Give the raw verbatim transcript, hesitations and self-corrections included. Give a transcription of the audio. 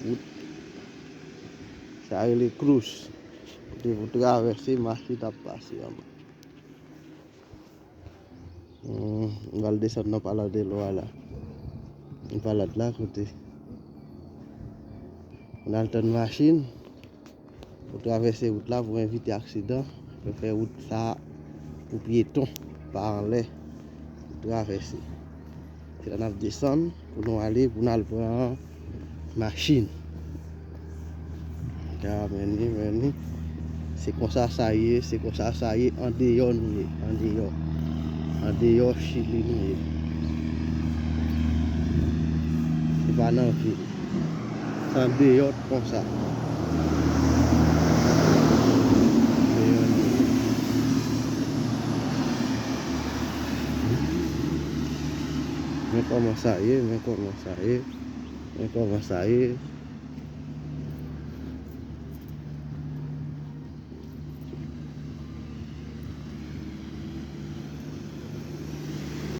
wout. Sa rele krous. Kote pou travèse, machin ap pase anba. Hmm, m pral desann nan Palad de Lwa la. Nan Palad la, kote. N al tann machin. Pou travèse wout la, pou evite aksidan, pou fè wout sa pou pyeton, pa anlè, pou travèse. Se la n ap desann, pou nou ale, pou n al pran machin. Ya, men ni, men ni. Se konsa sa ye, se konsa sa ye, andeyò nou ye, andeyò. Andeyò Chili nou ye. Se pa nan vil. Sa deyò konsa. Deyò nou ye. Men kòman sa ye, men kòman sa ye, men kòman sa ye.